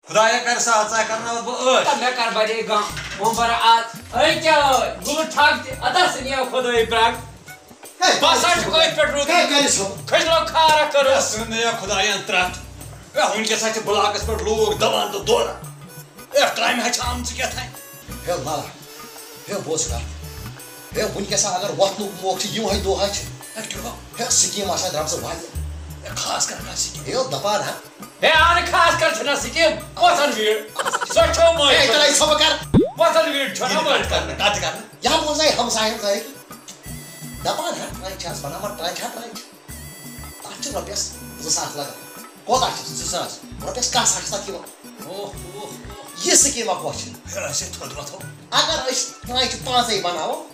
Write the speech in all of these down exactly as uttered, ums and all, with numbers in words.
خدایا، کر سا ژٕ کرناوتھ بہٕ عٲش۔ تہٕ مےٚ کر بڑے غم۔ وۄنۍ بَرٕ آز۔ أے کیٛاہ ٲے؟ گُلہٕ ٹھگ تہِ۔ اَدا سا نِیو خۄدٲے برٛگ۔ ہے، بہٕ ہسا چھُس أتھۍ پٮ۪ٹھ روٗدمُت۔ ہے، کٔرِو سا۔ کھٔجلو کھارا کٔرٕس۔ ہے، سُہ نِیو خۄدایَن ترٛٹھ۔ ہے، وٕنکیٚس ہا چھِ بلاکَس پٮ۪ٹھ لوٗکھ دَوان تہٕ دوران۔ ہے، کامہِ ہا چھِ آمژٕ کیٛاہ تام۔ ہے، لَڑا۔ ہے، بوز کَتھ۔ ہے، وٕنکیٚس ہا اگر وۄتھنُک موقعہٕ چھُ، یِمَے دۄہ ہا چھِ۔ ہے، کیٛاہ؟ ہے، سکیٖم آسہٕ ہا درٛامژٕ واریاہ۔ ہے، خاص کر کانٛہہ سکیٖم۔ ہے، دَپان ہا۔ ہے، اَہَن خاص کر چھُنہ سکیٖم۔ وۄتھن ویٖر۔ سۄ چھو مٲلۍ۔ ہے، تَلے ژھۄپہٕ کر۔ وۄتھن ویٖر چھو نہ یہِ مٲلۍ۔ کَتھ کرنہٕ، کَتھ کرنہٕ۔ یا بوزناے ہمساین زٲے۔ دَپان ہا، ترٛنٛچ چھَس بَناوان، ترٛنٛچ ہا، ترٛنٛچ۔ تَتھ چھِ رۄپیَس زٕ ساس لَگان۔ کوتاہ چھِ؟ زٕ ساس۔ رۄپیَس کاہ ساس چھِ تَتھ یِوان۔ اوہ، اوہ، اوہ۔ یہِ سکیٖما کۄس چھِ؟ ہے، أسۍ ہے تھوٚد وۄتھو۔ اگر أسۍ ترٛنٛچہِ پانٛژَے بَناوو۔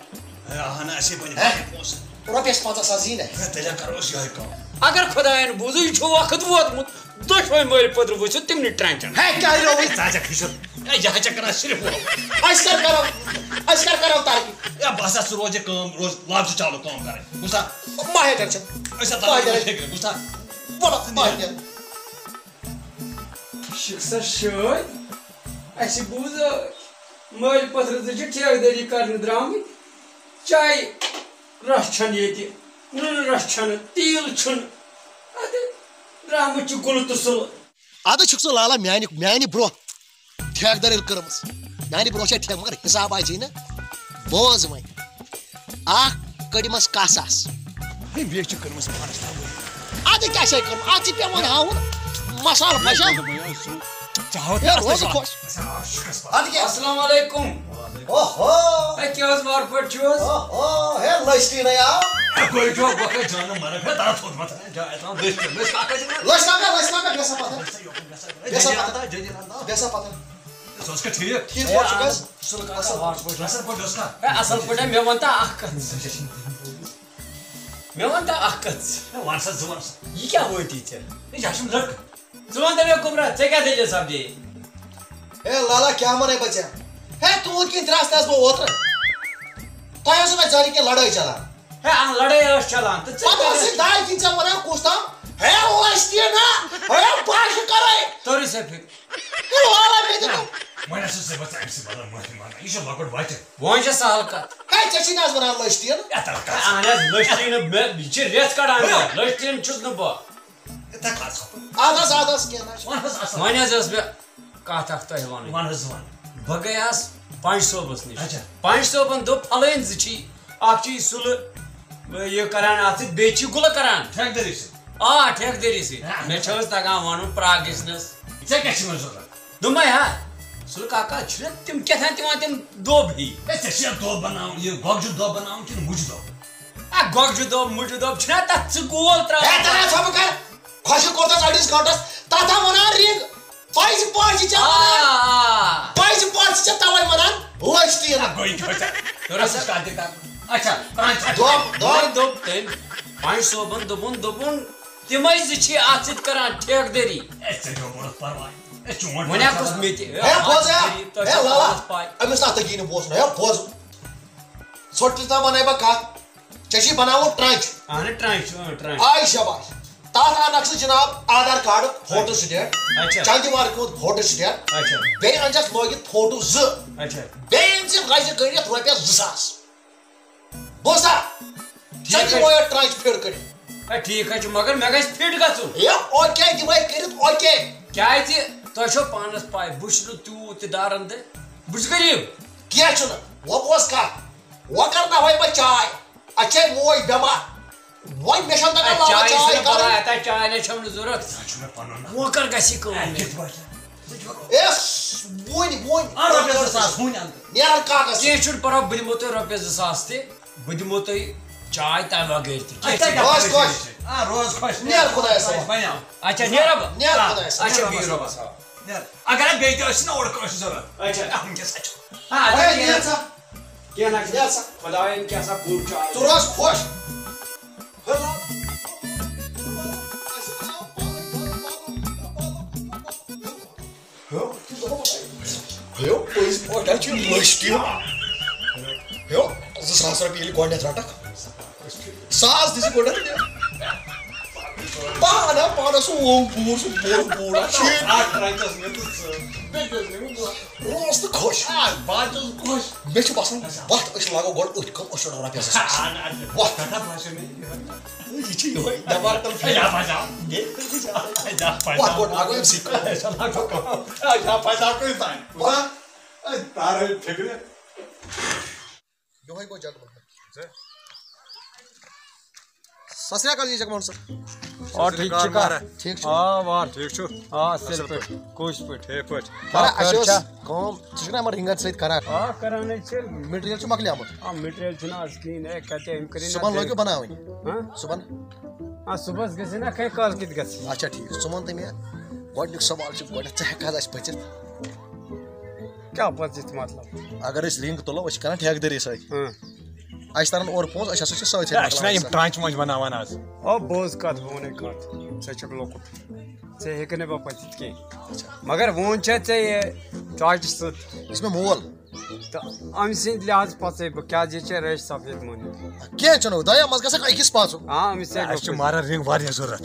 ہے، اَہَن، اَسے بَنہِ ہے؟ واریاہ پونٛسہٕ۔ رۄپیَس پنٛژاہ ساس زیٖنۍ اَسہِ۔ ہے، تیٚلہِ ہا کَرو أسۍ یِہوٚے کٲم۔ اگر خۄدایَن بوٗزُے، یہِ چھُ وقت ووتمُت، دۄشوَے مٲلۍ پٔترٕ ؤسِو تِمنٕے ترٛنٛچَن۔ ہے، کیٛازِ رووُے؟ ژٕ ہا چھَکھ ہِشُر۔ ہے، یہِ ہا چھَکھ کَران صرف ہُہ۔ أسۍ کَر کَرو، أسۍ کَر کَرو ترقی؟ ہے، بہٕ ہسا ژٕ روزِ کٲم، روز لفظ چالو کٲم کَرٕنۍ۔ بوٗزتھا؟ ماہے ٹٮ۪نشَن۔ أسۍ ہا ترٛاوو ماہے ٹٮ۪نشَن۔ بُتھِ، بوٗزتھا؟ وَلہٕ، ماہے ٹٮ۪نشَن۔ شِکسَر شٲدۍ، اَسہِ بوٗز، مٲلۍ پٔترٕ زٕ چھِ ٹھیکہٕ دٲری کَرنہِ درٛامٕتۍ۔ چاے رَس چھَنہٕ ییٚتہِ، نُنہٕ رَس چھَنہٕ، تیٖل چھُنہٕ۔ اَدٕ درٛامٕتۍ چھِ گُلہٕ تہٕ سُلہٕ۔ اَدٕ چھُکھ ژٕ لالا میٛانہِ، میٛانہِ برٛونٛہہ ٹھیکہٕ دٲری کٔرمٕژ۔ میٛانہِ برٛونٛہہ چھےٚ ٹھیکہٕ، مگر حِساب آسہِ نہٕ۔ بوز وۄنۍ۔ اَکھ کٔڑمَس کاہ ساس۔ ہے، بیٚیہِ چھِ کٔرمٕژ پانَس تام۔ اَدٕ کیٛاہ چھےٚ کٔرمٕژ؟ اَتھ چھِ پٮ۪وان ہاوُن مصالہٕ پھَشا۔ ژٕ ہاوَتھ ہے، اَصلٕے روزٕ پَتھ۔ خۄش۔ اَدٕ کیٛاہ؟ السلام علیکم۔ اوہو۔ ہے، کیٛاہ حظ وارٕ پٲٹھۍ چھِو حظ؟ اوہو، ہے، لٔسۍ ٹیٖنَے آو۔ ہے، گوٚو یہِ چھُ بۄکھَے جانہٕ مَران۔ ہے، تَتھ تھوٚد مَتھ۔ ہے، جان، لٔسۍ ٹیٖن، لٔسۍ کاکا چھِ وَنان۔ لٔسۍ کاکا، لٔسۍ کاکا، بیٚہہ سا پَتھَر۔ بیٚہہ سا پَتھَر۔ جٔلیٖل اَنٛداز۔ بیٚہہ سا پَتھَر۔ ژٕ اوسکھا ٹھیٖک؟ ٹھیٖک پٲٹھۍ چھُکھ حظ؟ اَصٕل کَتھ، اَصٕل پٲٹھۍ۔ اَصٕل پٲٹھۍ، مےٚ وَن تہٕ اَکھ کَتھ۔ مےٚ وَن تہٕ اَکھ کَتھ۔ ہے، وَن سا، زٕ وَن سا۔ یہِ کیٛاہ وٲتی ژےٚ؟ ہے، یہِ چھُنہٕ لٔڑکہٕ۔ ژٕ وَن تہٕ مےٚ، کُمرا، ژےٚ کیٛاہ دٔلیٖل سَپدے؟ ہے لالا، کیٛاہ وَنے بہٕ ژےٚ؟ ہے، تُہُنٛد کِنۍ درٛاس تہِ آس بہٕ اوترٕ۔ تۄہہِ ٲسوٕ نہ زانہِ کینٛہہ لڑٲے چلان۔ ہے، اَہَن، لڑٲے ٲس چلان تہٕ ژٕ پَتہٕ کیٛاہ ٲس یہِ دارِ کِنۍ ژےٚ وَنان کُس تام، ہے، اوس تہِ نہ، ہے، بہٕ ہا چھُ کَرَے۔ توٚرُے ژےٚ فِکرِ؟ ہے، لالا، مےٚ تہِ نہ، دوٚپ۔ وۄنۍ ہسا چھُسے بہٕ ژےٚ اَمہِ سۭتۍ بدل معٲفی منٛگان۔ یہِ چھُ لۄکُٹ بَچہٕ۔ وۄنۍ چھِ سہل کَتھ۔ ہے، ژےٚ چھِی نہ حظ وَنان لٔسۍ ٹیٖن؟ ہے، تَلہٕ کَتھ۔ اَہَن حظ، لٔسۍ ٹیٖن، مےٚ، یہِ چھِ رٮ۪تھ کَڑان مےٚ۔ لٔسۍ ٹیٖن چھُس نہٕ بہٕ۔ ہے، تَلہٕ کَتھ ژھۄپہٕ۔ اَدٕ حظ، اَدٕ حظ، کینٛہہ نہ حظ چھُنہٕ۔ وَن حظ اَصٕل۔ وۄنۍ حظ ٲس مےٚ کَتھ اَکھ تۄہہِ وَنٕنۍ۔ وَن حظ، وَن۔ بہٕ گٔیاس پنٛجہِ صٲبَس نِش۔ اچھا۔ پنٛجہِ صٲبَن دوٚپ، پھلٲنۍ زٕ چھی، اَکھ چھی سُلہٕ، یہِ کَران اَتھ سۭتۍ، بیٚیہِ چھی گُلہٕ کَران۔ ٹھیکہٕ دٔری سۭتۍ؟ آ، ٹھیکہٕ دٔری سۭتۍ۔ ہا۔ مےٚ چھِ حظ تَگان وَنُن پرٛاگِس نَس۔ ژےٚ کیٛاہ چھِ وۄنۍ ضروٗرت؟ دوٚپمَے ہا، سُلہٕ کاکا، چھِنہ تِم کیٛاہ تام تِم وَنان تِم دوٚب ہی۔ ہے، ژےٚ چھِیا دوٚب بَناوُن، یہِ گۄگجہِ دوٚب بَناوُن کِنہٕ مُجہِ دوٚب؟ آ، گۄگجہِ دوٚب، مُجہِ دوٚب، چھِنہ تَتھ ژٕ گول ترٛاوان؟ ہے، تَلہٕ ہا ژھۄپہٕ کَر۔ خۄشٕک کوٚر تَس أڑِس گٲنٛٹَس، تَتھ ہا وَنان رِنٛگ۔ پَزِ پَزِ ژےٚ آ، وَنان۔ آ۔ پَزِ پَزِ ژےٚ تَوَے وَنان، لٔسۍ ٹیٖن۔ آ، گوٚو یہِ کیٛاہ چھُ؟ تُرُس اَتھ چھِ کَتھ تہِ کَرُن۔ اچھا، تام چھا؟ دوٚپ، دوٚپ۔ وۄنۍ دوٚپ تٔمۍ، پنٛجہِ صٲبَن دوٚپُن، دوٚپُن، تِمَے زٕ چھی اَتھ سۭتۍ کَران ٹھیکہٕ دٔری۔ ہے، ژےٚ چھُ بوٚڑ پَرواے۔ ہے، چون وۄنۍ ہا پَرواے۔ کُس مےٚ تہِ؟ ہے، بوز ہے۔ تۄہہِ ہے، چھو لالا۔ پانَس پَے۔ أمِس نہ تَگی نہٕ بوزُن۔ ہے، بوز۔ ژھوٚٹ تہِ تام وَنَے بہٕ کَتھ۔ ژےٚ چھی بَناوُن ٹرٛنٛچ۔ اَہَن ٹرٛنٛچ، اۭں، ٹرٛنٛچ۔ آے شاباش۔ تَتھ اَنَکھ ژٕ جِناب آدھار کارڈُک فوٹو سٹیٹ، اچھا۔ چندی وارِ ہُنٛد فوٹو سٹیٹ، اچھا۔ بیٚیہِ أنۍ زٮ۪س لٲگِتھ فوٹو زٕ۔ اچھا۔ بیٚیہِ أنۍ زِ رَزِ کٔرِتھ رۄپیَس زٕ ساس۔ بوزتھا؟ ٹھیٖک ژےٚ حظ دِمو چھُ۔ یہِ ٹرٛنٛچ فِٹ کٔرِتھ۔ ہے، ٹھیٖک حظ چھُ، مگر مےٚ گژھِ فِٹ گژھُن۔ ہے، اوکے دِمَے کٔرِتھ، اوکے۔ کیٛازِ تۄہہِ چھو پانَس پَے، بہٕ چھُس نہٕ تیوٗت تہِ دارَن تہٕ بہٕ چھُس غریٖب۔ کینٛہہ چھُنہٕ، وۄنۍ بوز کَتھ، وۄنۍ کَرناوَے بہٕ چاے۔ اَسہِ چھے موج بٮ۪مار۔ وۄنۍ مےٚ چھَنہٕ تَگان اے، لالا چاے چاے چھُنہٕ کَرٕنۍ۔ پَرواے، اَتھ آسہِ چاے نہ چٮ۪منٕچ ضوٚرَتھ۔ ژٕ چھُکھ مےٚ پَنُن نہ۔ وۄنۍ کَر گژھِ یہِ کٲم اے، مےٚ؟ کِتھ پٲٹھۍ؟ اے، وۄنۍ، وۄنۍ۔ اَن رۄپیَس زٕ ساس، وۄنۍ اَن۔ نیران کاغذ۔ کینٛہہ چھُنہٕ پَرواے، بہٕ دِمو تۄہہِ رۄپیَس زٕ ساس تہِ، بہٕ دِمو تۄہہِ چاے تَمہِ بغٲر تہِ۔ اچھا، کینٛہہ چھُنہٕ۔ روز خۄش۔ آ، روز خۄش۔ نیر خۄدایَس حوالہٕ۔ بَنیو۔ اچھا، نیر بہٕ۔ نیر آ، خۄدایَس حوالہٕ۔ اچھا، نیر بِہِو رۄبَس حوالہٕ۔ نیر۔ اگر بیٚیہِ تہِ ٲسۍ نہ اورٕ کٲنٛسہِ ضوٚرَتھ۔ اچھا۔ اَتھ وٕنکیٚس اَتہِ چھُ۔ آ، اچھا، ہے، کینٛہہ۔ نیر سا۔ کینٛہہ نہ چھُ۔ نیر سا۔ خۄدایَن کیٛاہ سا کوٚر چھُ آز۔ ژٕ روز خۄش۔ ہیو، پٔزۍ پٲٹھۍ چھُ مٔشتٕے۔ ہیو، زٕ ساس رۄپیہِ ییٚلہِ گۄڈٕنٮ۪تھ رَٹَکھ، ساس دِژٕ گۄڈٕنٮ۪تھ مےٚ۔ پانہ پانہ سُہ ووٚن بوٗر، سُہ بوٚڑ بوٗر، اَتھ شیٖٹ۔ اَتھ رَنٛگَس منٛز تہٕ ژٕ۔ بیٚیہِ کیٛاہ اوس مےٚ ووٚنمُت؟ روز تہٕ خۄش۔ آ، بہٕ حظ چھُس خۄش۔ مےٚ چھُ باسان، وَتھ أسۍ لاگو گۄڈٕ أتھۍ کَم، أسۍ چھِ رۄپیَس زٕ ساس۔ اَہَن، اَدٕ وَتھ۔ کَتھ ہا باسیو مےٚ؟ یہِ چھِ یِہوٚے دٮ۪ماغ تَل فِکر۔ اَجا باسیو۔ یہِ تہِ چھِ اَجا باسیو۔ وَتھ گۄڈٕ لاگو أمۍ سٕے کَم۔ اَجا لاگو کَم۔ اَجا باسیو کُنہِ تام۔ وَتھ۔ أسۍ تارو یہِ فِکرِ۔ یِہوٚے گوٚو جگموہن۔ سَت سرٛی اَکال جی جگموہن سَر۔ آ، ٹھیٖک چھُکھا؟ ٹھیٖک چھُ۔ آ، وار۔ ٹھیٖک چھُ؟ آ، اَصٕل پٲٹھۍ۔ کُس پٲٹھۍ؟ ٹھیٖک پٲٹھۍ۔ مگر اَسہِ ٲس کٲم، ژٕ چھُکھ نا یِمَن رِنٛگَن سۭتۍ کَران؟ آ، کَران ہے چھِ۔ مِٹیٖریَل چھُ مۄکلیومُت؟ آ، مِٹیٖریَل چھُنہٕ آز کِہیٖنۍ۔ ہے، کَتہِ أمۍ کٔرِن نہ صُبحن تیٚلہِ۔ لٲگِو بَناوٕنۍ؟ ہاں؟ صُبحن؟ آ، صُبحَس گٔژھِنۍ نا کھَے کالہٕ کِتھ گٔژھِ؟ اچھا، ٹھیٖک۔ ژٕ وَن تہٕ مےٚ، گۄڈٕنیُک سوال چھُ، گۄڈٕنٮ۪تھ ژٕ ہٮ۪کہٕ حظ اَسہِ پٔژھِتھ؟ کیٛاہ پٔژھِتھ مطلب؟ اگر أسۍ رِنٛگ تُلو، أسۍ چھِ کَران ٹھیکہٕ دٔری سۭتۍ۔ اَسہِ ترن اورٕ پونٛسہٕ، أسۍ ہسا چھِ سٲتھۍ ہے، اَسہِ چھِنہ یِم سۭتۍ۔ ٹرٛانچہِ وانچہِ بناوان آز۔ او، بوز کتھ، بہٕ وَنے کتھ۔ ژٕ چھُکھ لۄکُٹ۔ ژےٚ ہیٚکہِ نہٕ بہٕ پٔژھِتھ کینٛہہ۔ مگر وۄنۍ چھےٚ ژےٚ یہِ ٹرٛانچہِ سۭتۍ۔ یہِ چھُ مےٚ مول۔ تہٕ أمۍ سٕنٛدِ لحاظ پَژَے بہٕ، کیٛازِ یہِ چھےٚ رٔچھ سفید مٔہنِو۔ کینٛہہ چھُنہٕ، دۄیو منٛز گژھکھ أکِس پَژُن۔ آ، أمِس ہے اَسہِ چھُ گوٚو مارن رِنٛگ واریاہ ضوٚرَتھ۔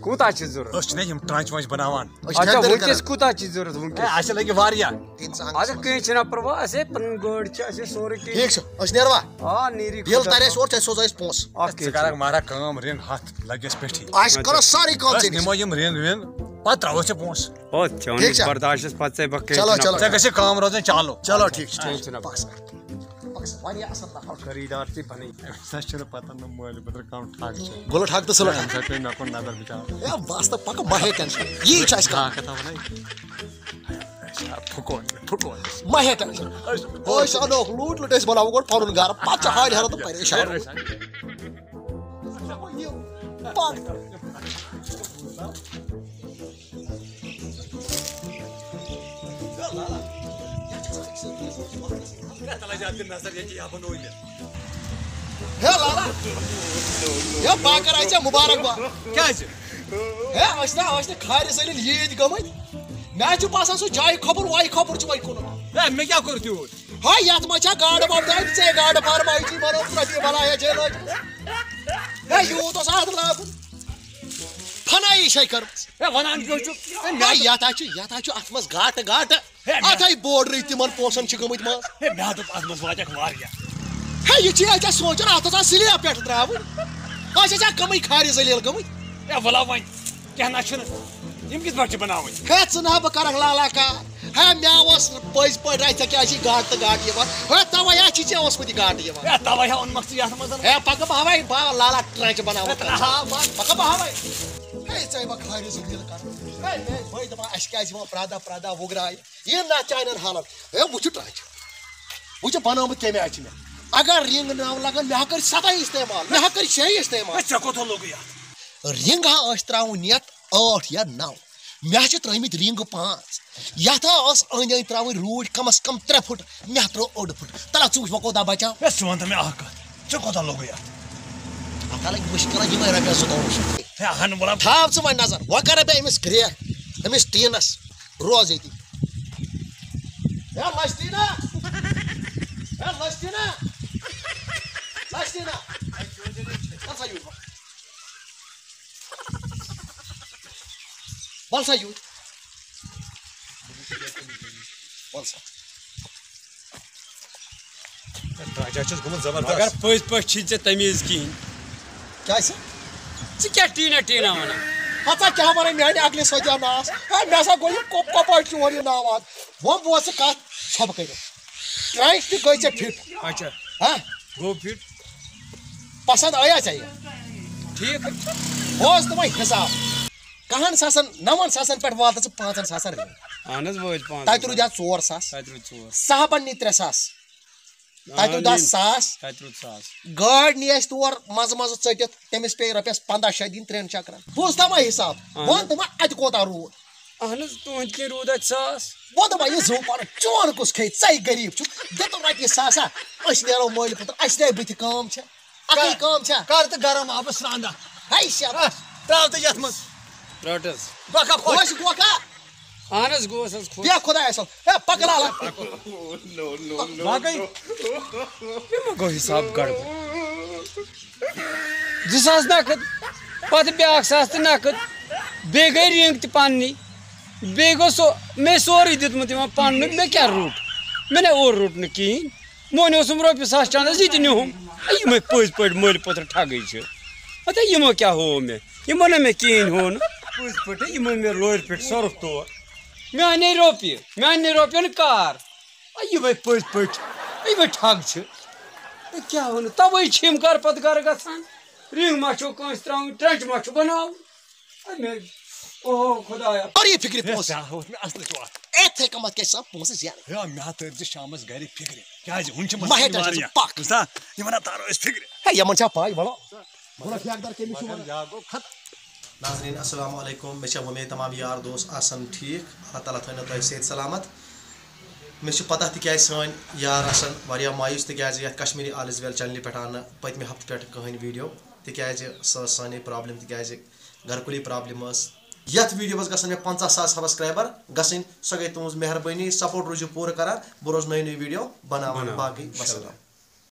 کوٗتاہ چھِ ضوٚرَتھ؟ أسۍ چھِنہ یِم ٹرٛانچہِ وانچہِ بناوان۔ أسۍ چھِ اچھا، ٹھیکہٕ دٔری وٕنکیٚس کران۔ کوٗتاہ چھِ ضوٚرَتھ وٕنکیٚس؟ ہے، اَسہِ لَگہِ واریاہ۔ اِنسان اچھا، کینٛہہ چھُنہٕ پَرواے، اَسہِ ہے پَنُن گٲڑۍ چھِ، اَسہِ ہے سورُے کینٛہہ۔ ٹھیٖک چھُ، أسۍ نیروا؟ آ، نیٖرِو ییٚلہِ خۄدا تَرِ اَسہِ اورٕ، ژےٚ سوزو أسۍ پونٛسہٕ۔ اَکھ ژٕ کینٛہہ کَرَکھ چھُنہٕ۔ مارا کٲم، رِنٛگ ہَتھ لَگہِ اَسہِ پٮ۪ٹھٕے۔ أسۍ کَرو سارٕے کٲم أسۍ ژےٚ نِش۔ نِمو یِم رِنٛگ وِنٛگ، پَتہٕ ترٛاوو ژےٚ پونٛسہٕ۔ او، چون ٹھیٖک چھا؟ برداش چھُس پَتہٕ ژےٚ بہٕ کینٛہہ چلو، چھُنہٕ چلو۔ پَرواے۔ ژےٚ گژھِ کٲم روزٕنۍ چالو۔ چلو، ٹھیٖک چھُ، ٹھیٖک کینٛہہ چھُنہٕ چھُ۔ پَرواے۔ پَکھ سا۔ پَکھ سا۔ واریاہ اَصٕل نفر۔ خریٖدار تہِ بَنٕنۍ۔ أمِس نہ چھُنہٕ پَتہ نہ مٲلۍ پٔترٕ کَم ٹھگ چھِ۔ گُلہٕ ٹھگ تہٕ سُلہٕ ٹھگ۔ اَمہِ ساتہٕ پیٚیہِ مےٚ کُن نظر بِچارٕ۔ ہے، بَس تہٕ پَکھ، مہ ہےٚ ٹٮ۪نشَن۔ یی چھُ اَسہِ کَرُن۔ کانٛہہ کَتھا وَنَے۔ پھُکون، پھُکون۔ مہ ہےٚ ٹٮ۪نشَن۔ أسۍ اَنوکھ لوٗٹھ لوٗٹھ، أسۍ بَناوو گۄڈٕ پَنُن گَرٕ، پَتہٕ چھِ حالہِ حالت پریشان۔ پَکھ۔ ہے لالا، ہے بہٕ ہا کرٕ ژےٚ مُبارک باد۔ کیٛازِ؟ ہے أسۍ نا، أسۍ نا کھارِ ذلیل عیٖد گٔمٕتۍ۔ مےٚ حظ چھُ باسان سُہ جایہِ خبر وایہِ خبر چھُ وۄنۍ کُنُن۔ ہے مےٚ کیٛاہ کوٚر تیوٗت؟ ہاے یتھ منٛز چھا گاڈٕ وۄپداوٕنۍ، ژےٚ گاڈٕ فارم آیہِ چی بنووُتھ رۄپیہِ بلایا چھے لٲجمٕژ۔ ہے یوٗت اوس اتھ لاگُن۔ فنایی چھے کٔرمٕژ۔ ہے ونان کیٛاہ چھُکھ؟ ہے مےٚ ہے یتھ ہا چھُ، یتھ ہا چھُ اتھ منٛز گاٹہٕ گاٹہٕ۔ ہے مےٚ اتھے بورڈرٕے تِمن پونٛسن چھِ گٔمٕتۍ منٛز۔ ہے مےٚ دوٚپ اتھ منٛز واتٮ۪کھ واریاہ۔ ہے یہِ چھِ اتہِ سونٛچان اتھ ٲس آز سلیب پٮ۪ٹھ ترٛاوٕنۍ۔ اتھ چھِ ژےٚ کمٕے کھارِ ذلیل گٔمٕتۍ۔ ہے ولا وۄنۍ۔ کینٛہہ نہ چھُنہٕ۔ یِم کِتھ پٲٹھۍ چھِ بناوٕنۍ؟ ہے، ژٕ نہ بہٕ کرکھ لالا کار۔ ہے، مےٚ اوس پٔزۍ پٲٹھۍ راے، ژےٚ کیٛازِ چھِ گاٹہٕ تہٕ گاٹہٕ یِوان؟ ہے، تَوَے ہا چھِ ژےٚ اوسمُت یہِ گاٹہٕ یِوان۔ ہے، تَوَے ہا اوٚنمَکھ ژٕ یَتھ منٛز۔ ہے، پَکہٕ بہٕ ہاوَے، بہٕ لالا ٹرٛانچہِ بناوَکھ۔ ہے، ترٛاو ہا بَس۔ پَکہٕ بہٕ ہاوَے۔ ہے، ژےٚ بہٕ کھارِ زٔمیٖن کَرٕ۔ ہے، مےٚ ٲسۍ بٲے دَپان، اَسہِ کیٛازِ یِوان پرٛدا پرٛدا وُگراے؟ یہِ نہ چانٮ۪ن حالَن۔ ہے، وٕچھِ ٹرٛانچہِ۔ وٕچھِ بنٲومٕژ کَمہِ آیہِ چھِ مےٚ۔ اگر رِنٛگ نَو لَگَن، مےٚ ہا کٔرۍ سَتَے استعمال، مےٚ ہا کٔرۍ شےٚ استعمال۔ ہے، ژےٚ کوٚت لوٚگُے اَتھ؟ رِنٛگ ہا ٲسۍ ترٛاوُن یَتھ ٲٹھ یا نَو۔ مےٚ ہا چھِ ترٛٲومٕتۍ رِنٛگ پانٛژھ۔ یَتھ ہا ٲس أنٛدۍ أنٛدۍ ترٛاوٕنۍ روٗڈ کَم از کَم ترٛےٚ فُٹ، مےٚ ہا ترٛٲو اوٚڑ فُٹ۔ تَلہ ژٕ وٕچھ وۄنۍ کوٗتاہ بَچاو۔ ہے، ژٕ وَن تہٕ مےٚ اَکھ کَتھ، ژےٚ کوٗتاہ لوٚگُے اَتھ؟ اَتھ ہا لَگہِ مُشکِلہ یِمَے رۄپیَس زٕتووُہ شیٚتھ۔ ہے، اَہَن وَلہٕ۔ تھاو ژٕ وۄنۍ نظر، وۄنۍ کَرٕ بہٕ أمِس کرٛیک، أمِس ٹیٖنَس۔ روز ییٚتی۔ ہے لَستیٖنا! ہے لَستیٖنا! لَستیٖنا! وَل سا یوٗر۔ وَل سا یوٗر۔ وَل سا۔ درٛاجہ چھُس گوٚمُت زبردست۔ مگر پٔزۍ پٲٹھۍ چھِی ژےٚ تمیٖز کِہیٖنۍ۔ کیٛاہ چھِ؟ ژٕ کیٛاہ ٹیٖنہ ٹیٖنہ وَنان؟ ہَتا کیٛاہ وَنَے میٛانہِ عقلہِ سۭتۍ آو ناس۔ ہے، مےٚ ہسا گوٚو یہِ کو-، کۄپٲٹھۍ چون یہِ ناو اَتھ۔ وۄنۍ بوز ژٕ کَتھ ژھۄپہٕ کٔرِتھ۔ ٹرٛانچ تہِ گٔے ژےٚ فِٹ۔ اچھا۔ ہا؟ گوٚو فِٹ۔ پسنٛد آیا ژےٚ یہِ؟ ٹھیٖک۔ بوز تہٕ وۄنۍ حِساب۔ کَہَن ساسَن، نَوَن ساسَن پٮ۪ٹھ واتہٕ ژٕ پانٛژَن ساسَن رِنٛگ۔ اہن حظ، وٲتۍ پانٛژھ۔ تَتہِ روٗدۍ اَتھ ژور ساس۔ تَتہِ روٗدۍ ژور۔ صاحبَن نی ترٛےٚ ساس۔ تَتہِ روٗدۍ آ، دَہ نی-، ساس۔ تَتہِ روٗدۍ ساس۔ گٲڑۍ نی اَسہِ تور منٛزٕ منٛزٕ ژٔٹِتھ، تٔمِس پیٚیہِ رۄپیَس پنٛداہ شیٚتھ دِنۍ ترٛٮ۪ن چکرَن۔ بوٗزتھا وۄنۍ حِساب؟ اہن حظ۔ وَن تہٕ وۄنۍ اَتہِ کوٗتاہ روٗد؟ اہن حظ، تُہُنٛدۍ کِنۍ روٗد اَتہِ ساس۔ وۄنۍ دوٚپمَے، یہِ زُو پَنُن، چون کُس کھیٚیہِ؟ ژَے غریٖب چھُکھ، دِ تہٕ رۄپیہِ ساسا، أسۍ نیرو مٲلۍ پُتُر، اَسہِ تہِ بٕتھِ کٲم چھےٚ، اَکٕے کٲم چھےٚ۔ کَر تہٕ گرم آبَس سرٛان دَہ۔ ہے شاباش۔ ترٛاو تہٕ یَتھ منٛز۔ رَٹ حظ۔ بَکھا خۄش۔ خۄش گوکھا؟ اہن حظ، گوس حظ خۄش۔ بیٚہہ خۄدایَس حوالہٕ۔ ہے، پَکہٕ لالا۔ باقٕے؟ یہِ ما گوٚو حِساب گڑبڑ؟ زٕ ساس نَقٕد۔ پتہٕ بیٛاکھ ساس تہٕ نقد، بیٚیہِ گٔے رِنٛگ تہِ پننی، بیٚیہِ گوٚو سُہ مےٚ سورُے دیُتمُت یِمن پننُے، مےٚ کیٛاہ روٚٹ؟ مےٚ نے اورٕ روٚٹ نہٕ کِہیٖنۍ۔ مونۍ اوسُم رۄپیہِ ساس چندس، یہِ تہِ نیوٗہُم۔ اے، یِمے پٔزۍ پٲٹھۍ مٲلۍ پوٚتُر ٹھگٕے چھِ۔ اَدٕ یِمو کیٛاہ ہوو مےٚ؟ یِمو نہ مےٚ کِہیٖنۍ ہوو نہٕ۔ پٔزۍ پٲٹھۍ، یِمو مےٚ لورِ پٮ۪ٹھ سۄرُپھ تور۔ میٛانے رۄپیہِ، میٛانہِ رۄپیَن کار۔ اے، یِمے پٔزۍ پٲٹھۍ، یِمے ٹھگ چھِ۔ اے، کیٛاہ وَنہٕ، تَوَے چھِ یِم گرٕ پتہٕ گرٕ گژھان۔ رِنٛگ ما چھو کٲنٛسہِ ترٛاوٕنۍ، ٹرٛنٛچ ما چھُ بناوُن؟ اے، مےٚ، او خۄدایا۔ اور یہِ فِکرِ پونٛسہٕ۔ کیٛاہ اوس مےٚ اصلٕے چھُ اَتھ۔ یِتھَے کٔنۍ کیٛاہ چھِ آسان پونٛسہٕ زینٕنۍ۔ ہے، مےٚ ہا تٔرۍ زِ شامَس گرِ فِکرِ۔ کیٛازِ؟ ہُم چھِ مَہ ہیٚے مسجد ٹٮ۪نشن، واریاہ۔ ژٕ پَکھ۔ بوٗزتھا؟ یِمَن ہا تارو أسۍ فِکرِ۔ ہے، یِمَن چھا پَے؟ وَلہٕ۔ وَلہٕ ٹھیکہٕ دار کٔمِس چھُ وَنان؟ ناظریٖن، السلام علیکم۔ مےٚ چھےٚ وۄمید تمام یار دوس آسَن ٹھیٖک۔ اللہ تعالیٰ تھٲینو تۄہہِ صحت سلامت۔ مےٚ چھِ پتہ تِکیٛازِ سٲنۍ یار آسَن واریاہ مایوٗس، تِکیٛازِ یَتھ کشمیٖری آل از ویل چینلہِ پٮ۪ٹھ آو نہٕ پٔتمہِ ہفتہٕ پٮ۪ٹھ کٕہٕنۍ ویٖڈیو، تِکیٛازِ سۄ ٲس سٲنۍ پرابلم، تِکیٛازِ گرکُلی پرابلم ٲس۔ یَتھ ویٖڈیوَس گژھن مےٚ پنٛژاہ ساس سبسکرایبر گژھٕنۍ، سۄ گٔے تُہٕنٛز مہربٲنی۔ سپورٹ روٗزِو پوٗرٕ کران، بہٕ روزٕ نٔے نٔے ویٖڈیو بناوان۔ بناوان، باقٕے انشاءاللہ۔ وسلام۔